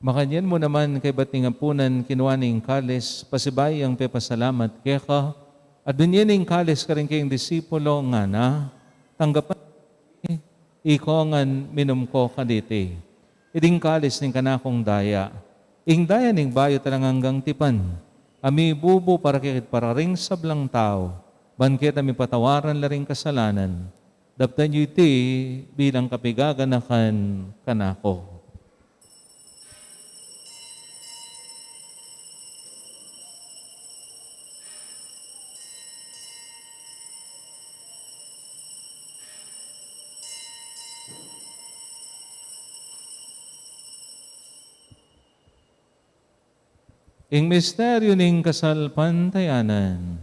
Makanyan mu naman kaybat ning apunan, kinua ne ing kalis, pasibayu yang pepasalamat keka, at binie ne ing kalis karing kayang disipulo, ngana, tanggapan ye, ikongan, minum ko kaniti. Iti ing kalis ning kanakung daya, ing daya ning bayu at alang anggang tipan, a mibubu para kekayu at para karing sablang tau, ban keta mipatawaran la ring kasalanan. Daptan yu iti bilang kapaganakan kanaku. Ing misteryu ning kasalpantayanan.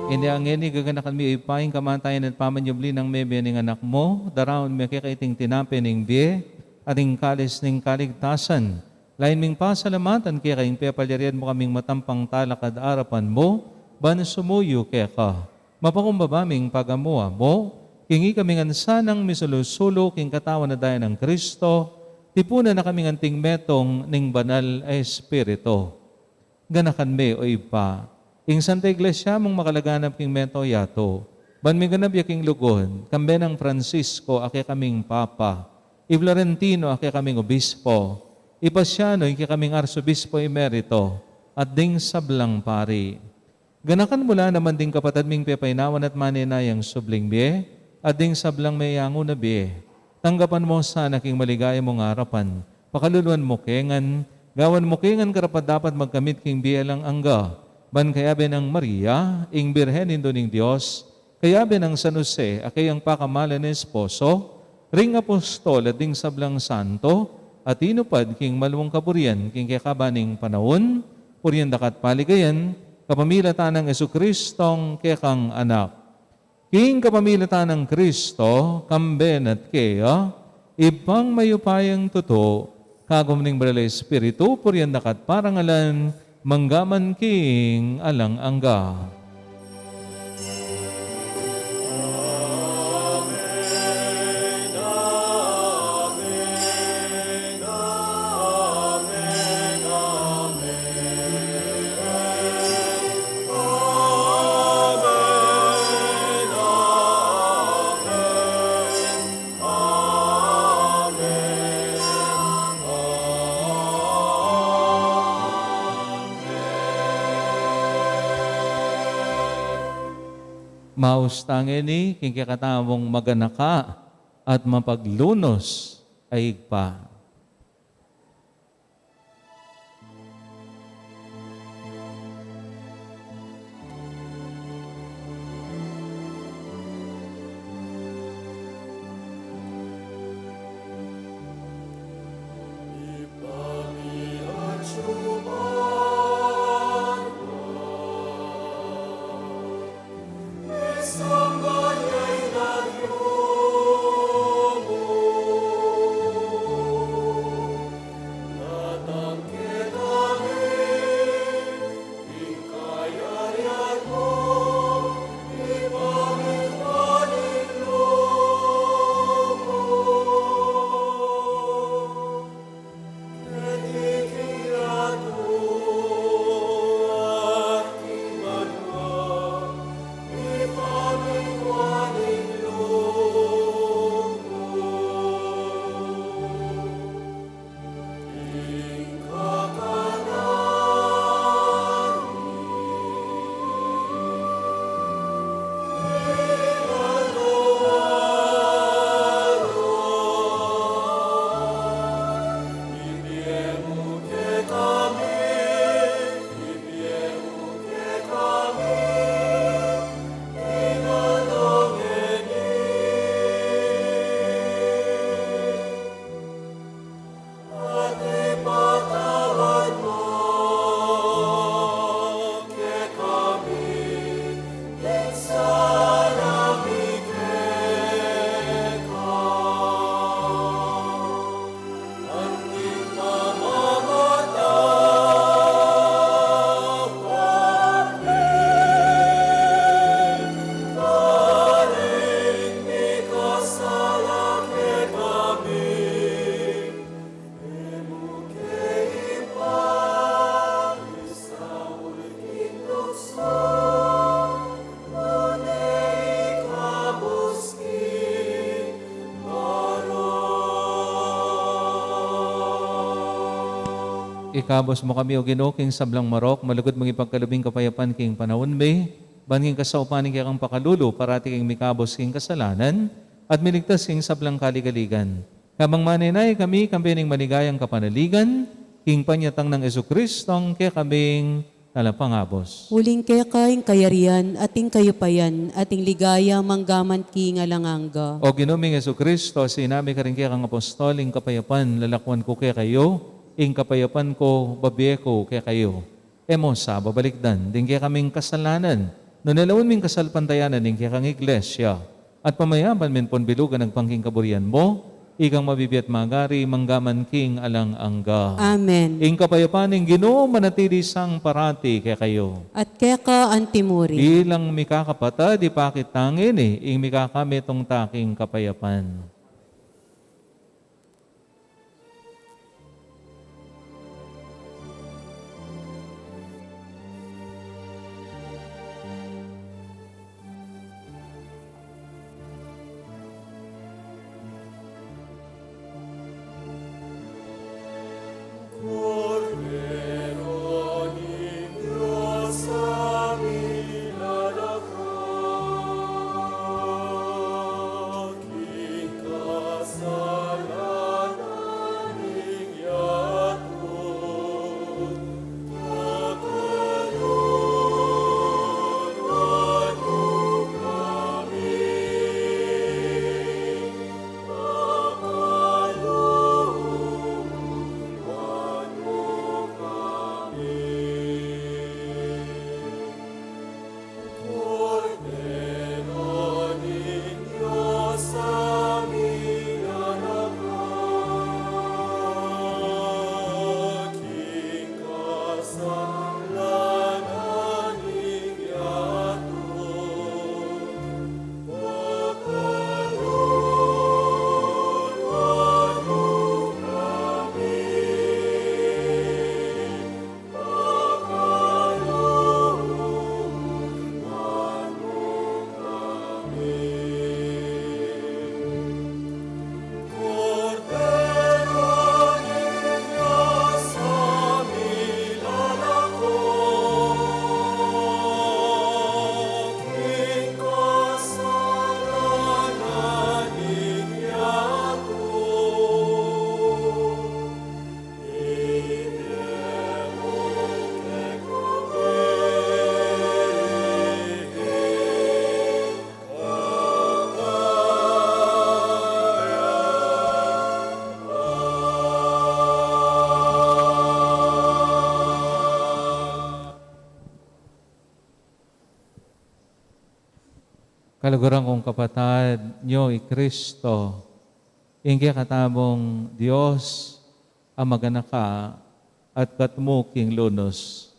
Inya ngeni, gaganakan mi, O Ibpa, ing kamatayan at pamanyubli nang mebie ning Anak mu, daraun mi keka iting tinape ning bie at ing kalis ning kaligtasan. Lain ming pasalamatan keka ing pepalyarian mu kaming matampang talakad arapan mu, ban sumuyu keka. Mapakumbaba ming pagamu-amu, king ikami ngan sanang misulu-sulu king katawan at daya nang Kristo, tipunan na kami ngan king metung ning Banal a Espiritu. Ganakan mi, O Ibpa, ing Santa Iglesia mung makalaganap king meto yatu, ban miganap ya king lugud, kambe nang Francisco a kekaming Papa, i Florentino a kekaming Obispo, i Paciano a kekaming Arsobispo Emerito, at ding sablang pari. Ganakan mu la naman ding kapatad ming pepainawan at manenayang subling bie, at ding sablang meyangu na bie. Tanggapan mu sana king maligaya mung arapan, pakaluluan mu ke ngan, gawan mu ke ngan karapat-dapat magkamit king bie alang angga, ban kayabe nang Maria, ing Birhen Indu ning Dios, kayabe nang San Jose, a kayang pakamalan a esposo, ring apostol at ding sablang santo, a tinupad king maluwang kaburian king kekaban ning panaun, purian da ka at paligayan, kapamilatan nang Jesucristong kekang Anak. King kapamilatan nang Kristo, kambe na at keya, Ibpang mayupayang tutu, kagum ning Banal a Espiritu, purian da ka at parangalan, mangga man king alang angga. Maus ta ngeni king kekatamung maganaka at mapaglunus a Ibpa. Ikabus mu kami, O Ginu, king sablang marok, malugud mung ipagkalub ing kapayapan king panaun mi, ban king kasaupan ning kekang pakalulu, parati kaming mikabus king kasalanan, at miligtas king sablang kaligaligan. Kabang manenaya kami, kambe ning maligayang kapanaligan, king panyatang nang Jesucristo, a kekaming Talapangabus. Uling keka ing kayarian, at ing kayupayan, at ing ligaya, manggaman king alang angga. O Ginu ming Jesucristo, sinabi mu karing kekang apostol, ing kapayapan lalakwan ku kekayu, ing kapayapan ku bibie ku kekayu. E mu sa babalikdan ding kekaming kasalanan, nune lawen mu ing kasalpantayanan ning kekang Iglesia, at pamayapan mu pung bilugan agpang king kaburian mu, ikang mabibie at magari, manggaman king alang angga. Amen. Ing kapayapan ning Ginu manatili sang parati kekayu. At keka antimuri. Bilang mikakapatad, ipakit ta ngeni ing mikakametung ta king kapayapan. Kaluguran kung kapatad, nyo i Kristo, ing kekatamung Dios a maganaka at katmu king lunus.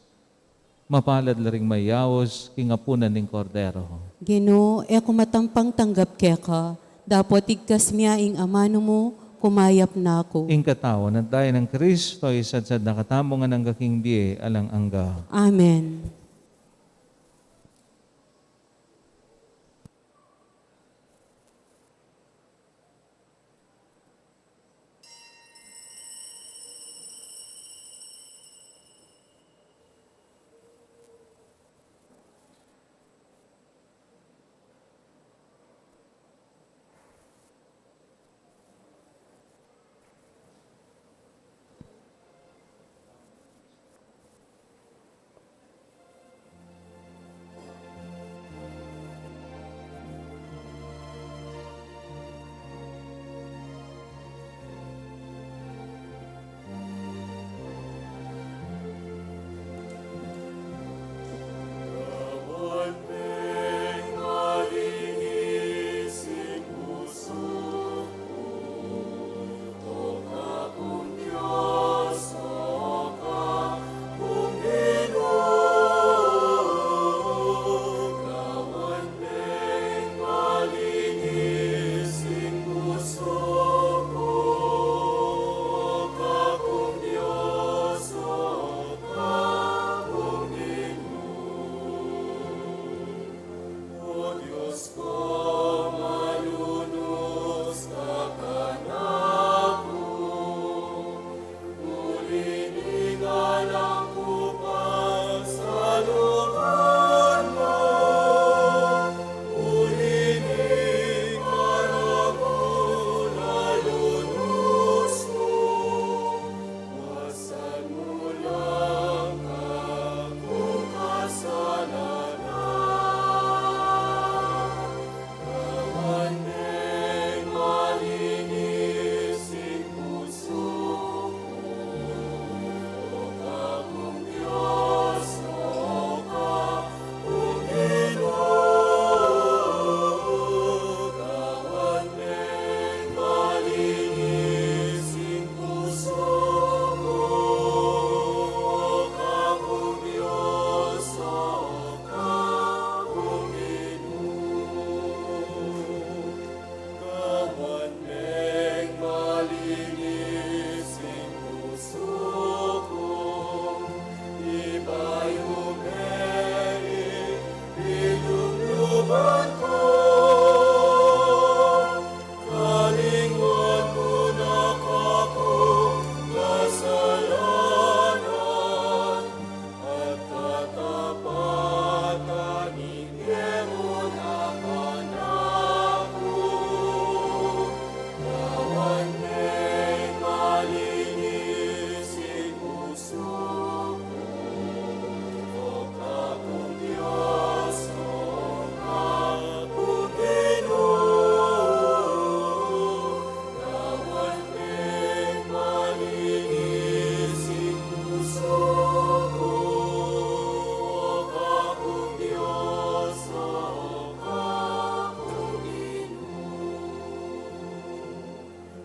Mapalad la ring mayaus king apunan ning Kordero. Ginu, e ku matampang tanggap keka, dapot igkas mu ing amanu mu, kumayap na ku. Ing katawan at daya nang Kristo, isadsad na katamu ngan angga king bie alang angga. Amen.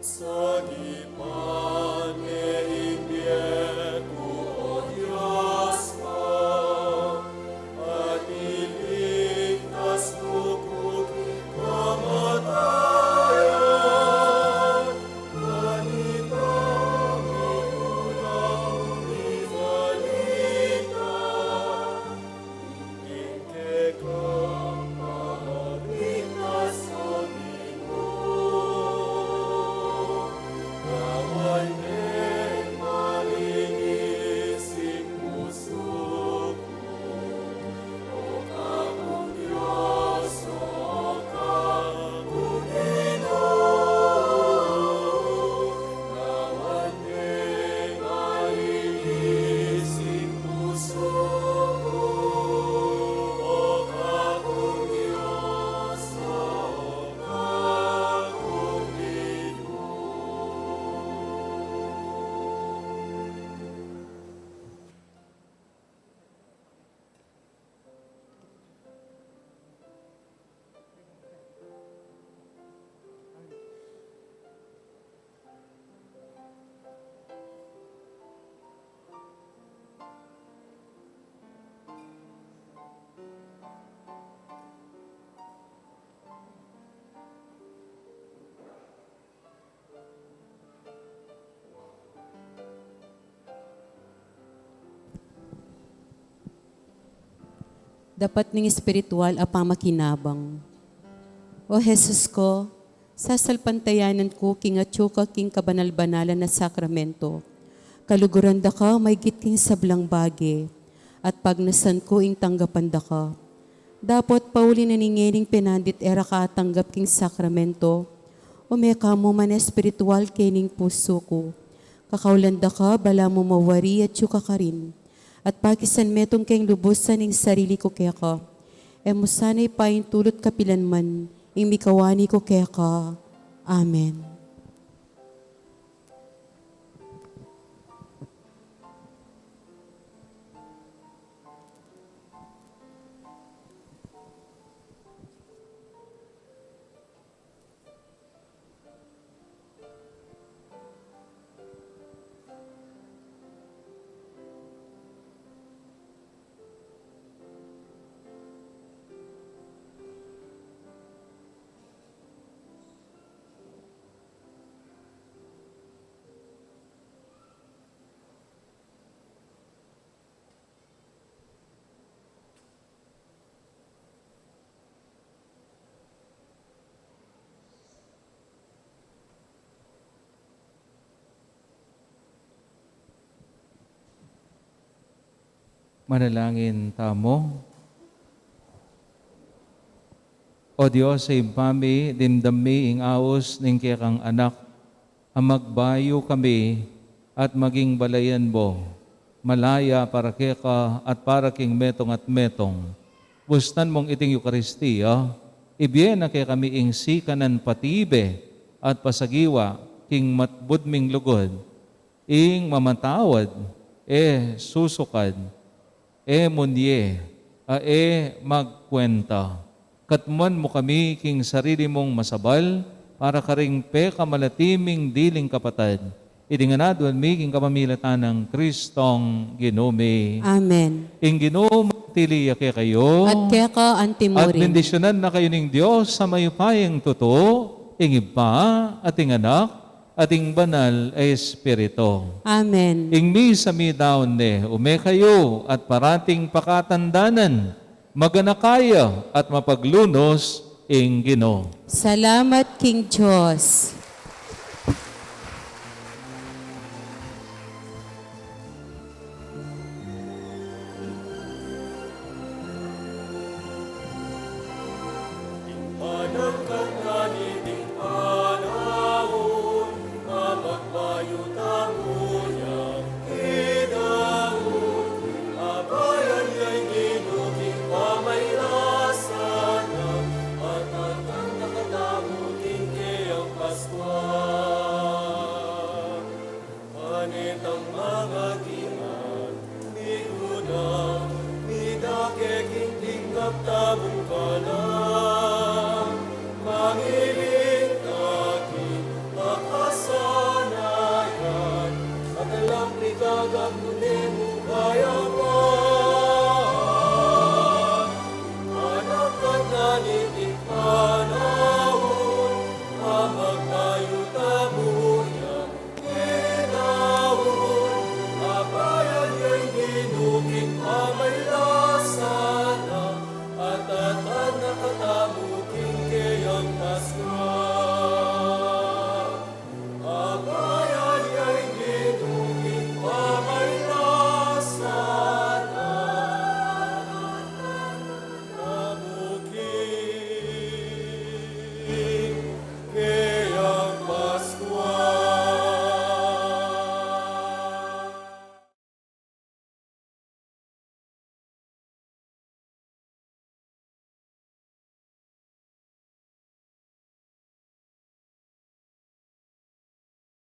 Sagipan me ing bie ku, O Dios ku, at iligtas mu ku king kamatayan. Kanita makulang ibalita. Dapat ning espiritual a pamakinabang. O Jesus ku, sasalpantayanan ku king atyu ka king kabanal-banalan a sakramento. Kaluguran da ka maygit king sablang bage, at pagnasan ku ing tanggapan da ka. Dapot pauli na ning ngening penandit e ra ka atanggap king sakramento, ume ka mu man espiritual kening pusu ku. Kakaulan da ka, balamu mawari atyu ka karin, at pakisan metung keng lubusan ing sarili ku keka. E mu sana ipaintulut kapilan man ing mikawani ku keka. Amen. Manalangin tamu. O Dios a Ibpa mi, dimdam mi ing aus ning kekang Anak, a magbayu kami at maging balayan mu, malaya para keka at para king metung at metung. Bustan mung iting Eukaristia, ibie na kekami ing sikanan patibe at pasagiwa king matbud ming lugud, ing mamatawad, e susukad, e munye, a e magkuenta. Katmuan mu kami king sarili mung masabal, para karing pekamalati ming diling kapatad. Iti ngan aduan mi king kapamilatan nang Kristong Ginu mi. Amen. Ing Ginu manatili ya kekayu. At keka antimurin. At bendisyunan na kayu ning Dios a mayupayang tutu, ing Ibpa, at ing Anak, at ing Banal a Espiritu. Amen. Ing misa midaun ne, ume kayu at parating pakatandanan, maganaka ya at mapaglunus ing Ginu. Salamat king Dios.